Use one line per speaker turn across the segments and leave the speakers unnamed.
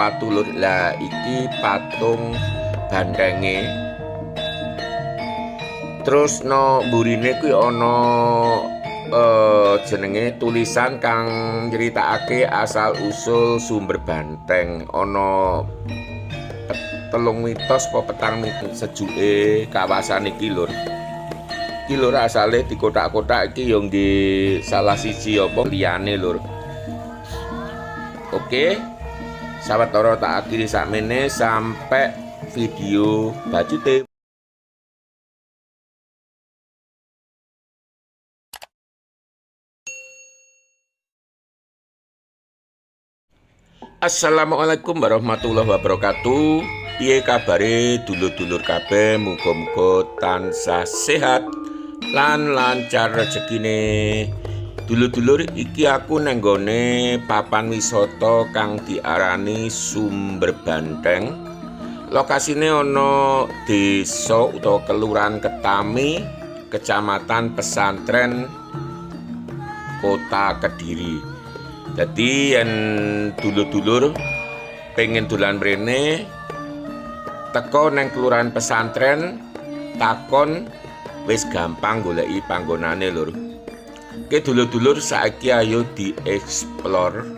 Watu lur. Lah iki patung bantenge. Terus no mburine kuwi ana jenenge tulisan kang nyritakake asal usul sumber banteng. Ana 3 mitos apa 4 mitos sejuke kawasan iki lur. Iki lur asale di kotak-kotak iki yo nggih salah siji apa liyane lur. Oke. Sawetara tak akhiri sakmene sampai video bacute. Assalamualaikum warahmatullahi wabarakatuh. Piye kabare dulur-dulur kabeh? Muga-muga tansah sehat lan lancar rezekine. Dulur-dulur, iki aku nang nggone papan wisata kang diarani Sumber Banteng. Lokasine ana desa utawa Kelurahan Ketami, Kecamatan Pesantren, Kota Kediri. Dadi yen dulur-dulur pengen dolan mrene, teko nang Kelurahan Pesantren, takon wis gampang goleki panggonane lur. Oke dulur-dulur, saiki ayo dieksplor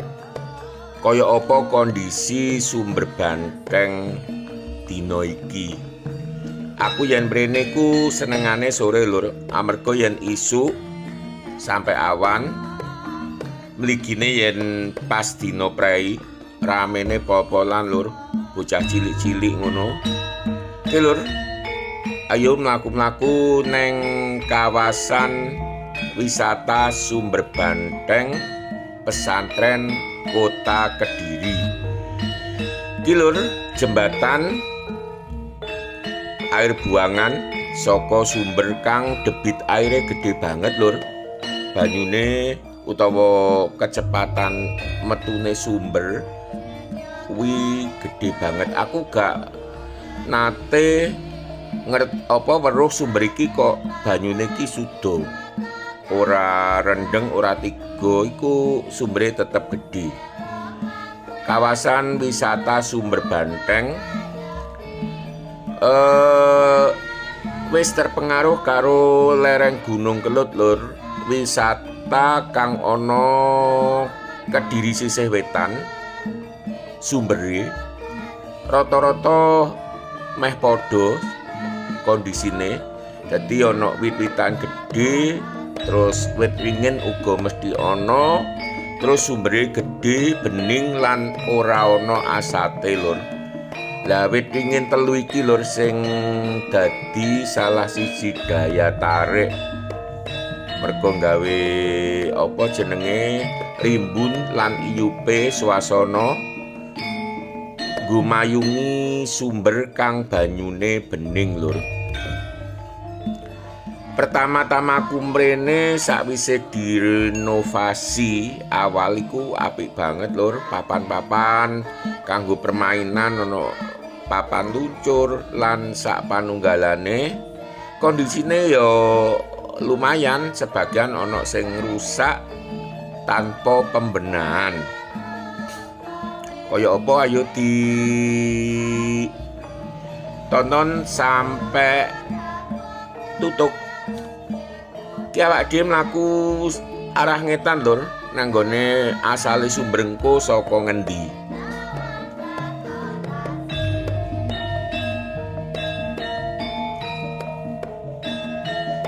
kaya apa kondisi Sumber Banteng dina iki. Aku yen mrene ku senengane sore lur, amarga yen isuk sampai awan mligine yen pas dina prei ramene pol-polan lur, bocah cilik-cilik ngono. Oke lur, ayo mlaku-mlaku neng kawasan wisata Sumber Banteng, Pesantren, Kota Kediri. Iki lur, jembatan air buangan saka sumber kang debit airnya gede banget lur. Banyune utawa kecepatan metune sumber kuwi gede banget. Aku gak nate apa weruh sumber iki kok banyune iki suda. Ora rendeng, ora tiga, iku sumbere tetep gede. Kawasan wisata Sumber Banteng wis terpengaruh karo lereng Gunung Kelud lur. Wisata kang ana Kediri sisih wetan sumbere rata-rata meh padha kondisine. Dadi ana wit-witan gedhe, terus wit ringin uga mesti ana, terus sumbere gedhe, bening lan ora ana asate lur. Lah wit ringin telu iki lur sing dadi salah siji daya tarik mergo gawe apa jenenge rimbun lan iyupe swasana gumayungi sumber kang banyune bening lur. Pertama-tama aku mrene sakwise direnovasi awal iku apik banget lur, papan-papan kanggo permainan ana papan luncur lan sak panunggalane. Kondisine ya lumayan, sebagian ana sing rusak tanpa pembenahan. Kaya apa ayo di tonton sampai tutup. Ki awak dhewe mlaku arah ngetan lur, nang nggone asale sumber engko saka ngendi.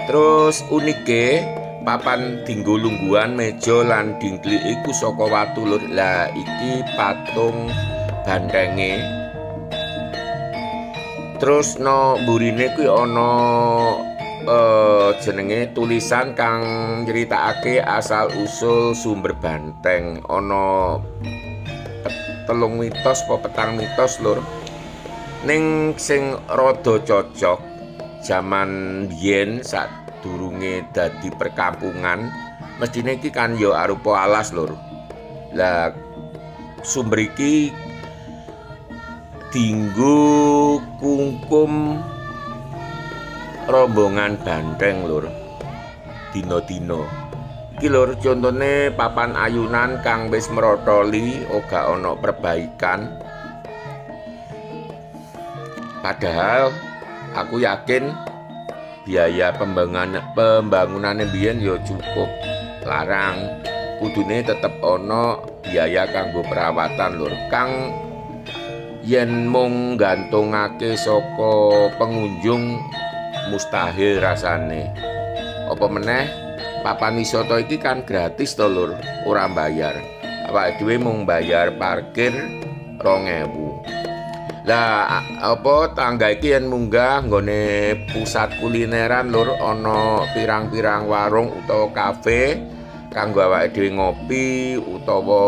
Terus unike papan dinggo lungguhan, meja lan dingklik iku saka watu lur. Lah iki patung bantenge. Terus no mburine kuwi ana jenenge tulisan kang nyritakake asal usul Sumber Banteng. Ana 3 mitos apa 4 mitos lur. Ning sing rada cocok jaman biyen sadurunge dadi perkampungan, mestine iki kan ya arupa alas lur. Lah sumber iki dinggo kungkum rombongan banteng lur dina-dina. Iki lur contone papan ayunan kang wis mrotoli, ora ana perbaikan. Padahal aku yakin biaya pembangunane biyen ya cukup larang. Kudune tetep ana biaya kanggo perawatan lur. Kang yen mung gantungake saka pengunjung mustahil rasane. Apa meneh papan wisata iki kan gratis to lur, ora bayar. Awake dhewe mung bayar parkir 2000. Lah apa tangga iki yen munggah nggone pusat kulineran lur, ana pirang-pirang warung utawa kafe kanggo awake dhewe ngopi utawa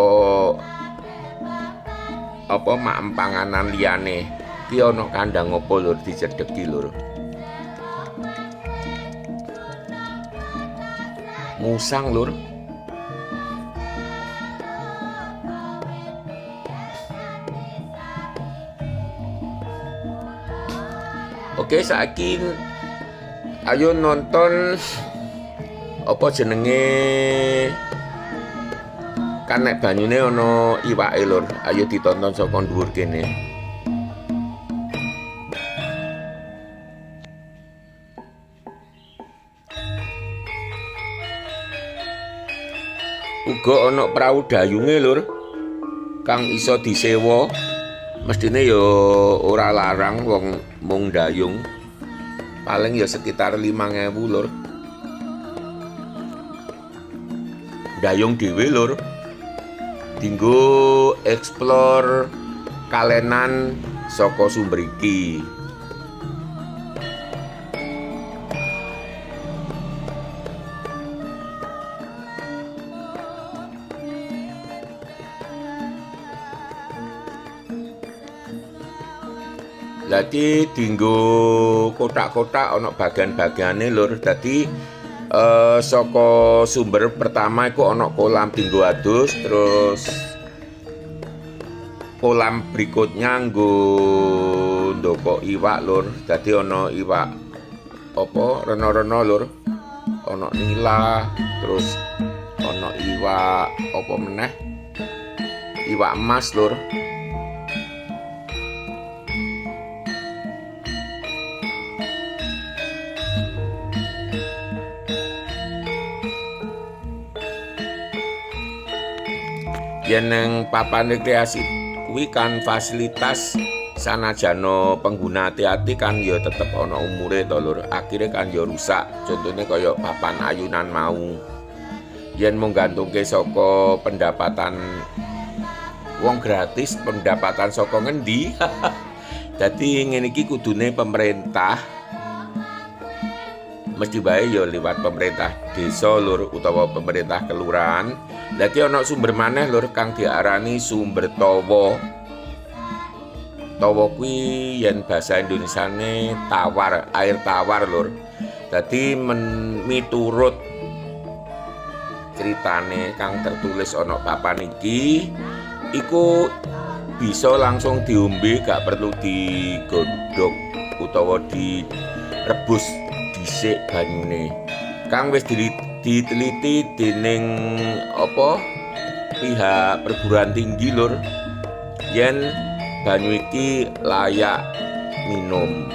apa maem panganan liyane. Ki ana kandang apa lur dicedheki lur. Musang lur. Oke, saiki ayo nonton apa jenenge kan nek banyune ana iwake lur. Ayo ditonton saka dhuwur kene. Uga ana prau dayunge lur kang iso disewa. Mestine ya ora larang wong mung dayung. Paling ya sekitar 5.000 lur. Dayung dhewe lur. Dinggo explore kalenan saka sumber iki. Lah iki dinggo kotak-kotak ana bagian-bagiane lur. Dadi saka sumber pertama iku ana kolam dinggo adus, terus kolam berikutnya nggo ndokok iwak lur. Dadi ana iwak apa rena-rena lur, ana nila, terus ana iwak apa meneh, iwak emas lur. Yen nang papan rekreasi kuwi kan fasilitas sanajana pengguna hati-hati kan ya tetep ana umure to lur. Akhire kan ya rusak. Contone kaya papan ayunan mau. Yen mung gantungke saka pendapatan wong gratis, pendapatan saka ngendi? Dadi ngene iki kudune pemerintah mesti bae ya liwat pemerintah desa lur utawa pemerintah kelurahan. Lah iki ana sumber maneh lur kang diarani sumber tawa. Tawa kuwi yen basa Indonesiane tawar, air tawar lur. Dadi miturut ceritane kang tertulis ana papan iki, iku bisa langsung diombe, gak perlu digodhog utawa direbus dhisik banyune. Kang wis diteliti dening apa pihak perguruan tinggi lur, yen banyu iki layak minum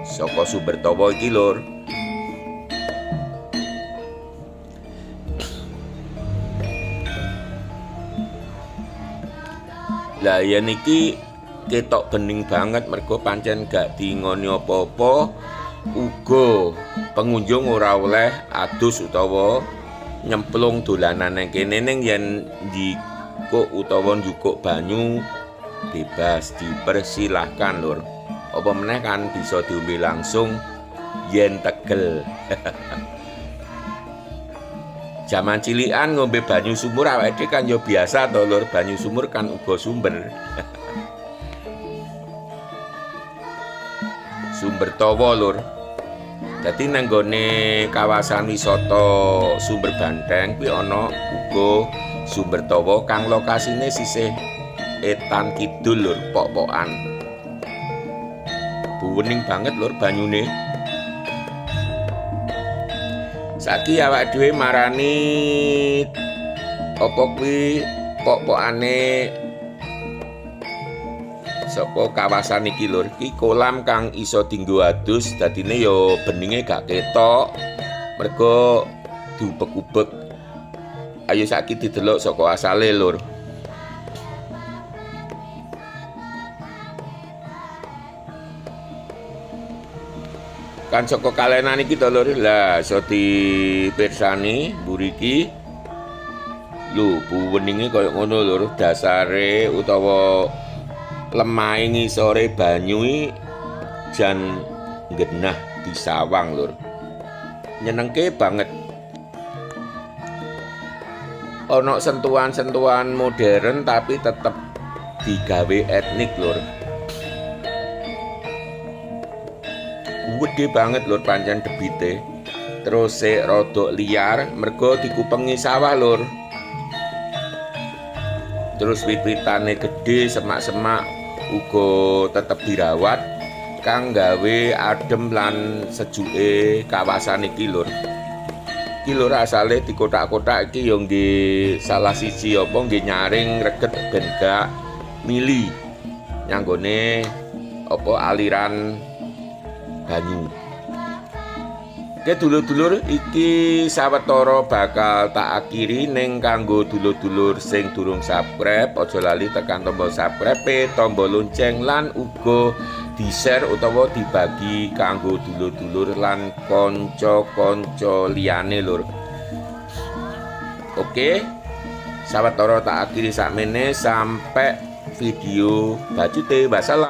saka sumber tawa iki lur. Lah yen iki ketok bening banget mergo pancen gak dingoni apa-apa. Uga pengunjung ora oleh adus utawa nyemplung dolanan nang kene, ning yen njikuk utawa njukuk banyu bebas, dipersilahkan lur. Apa meneh kan bisa diombe langsung yen tegel. Jaman cilikan ngombe banyu sumur awake dhewe kan ya biasa to lur, banyu sumur kan uga sumber. Sumber tawa lur. Dadi nang nggone kawasan wisata Sumber Banteng kuwi ana uga sumber tawa kang lokasine sisih etan kidul lur, pok-pokan. Buwening banget lur banyune. Saiki awake dhewe marani apa kuwi pok-pokane saka kawasan iki lur. Iki kolam kang iso dinggo adus, dadine yo beninge gak ketok mergo diubek-ubek. Ayo saiki didelok saka asale lur. Kan saka kalenan iki to lur. Lah iso dipirsani mburi iki. Lho, buweninge kaya ngono lur, dasare utawa lemahe ngisore banyu iki jan nggenah disawang lur. Nyenengke banget. Ana sentuhan-sentuhan modern tapi tetep digawe etnik lur. Gede banget lur pancen debite. Terus sik rodok liar mergo dikupengi sawah lur. Terus wit-witane gedhe, semak-semak uga tetep dirawat kang gawe adem lan sejuke kawasan iki lur. Iki lur asale dikotak-kotak iki ya nggih salah siji apa nggih nyaring reget ben gak mili nyanggone apa aliran banyu. Oke dulur-dulur, iki sawetara bakal tak akhiri. Ning kanggo dulur-dulur sing durung subscribe, aja lali tekan tombol subscribe, tombol lonceng, lan uga di-share utawa dibagi kanggo dulur-dulur lan kanca-kanca liyane lur. Oke, sawetara tak akhiri sakmene, sampai video bacute. Wassalam.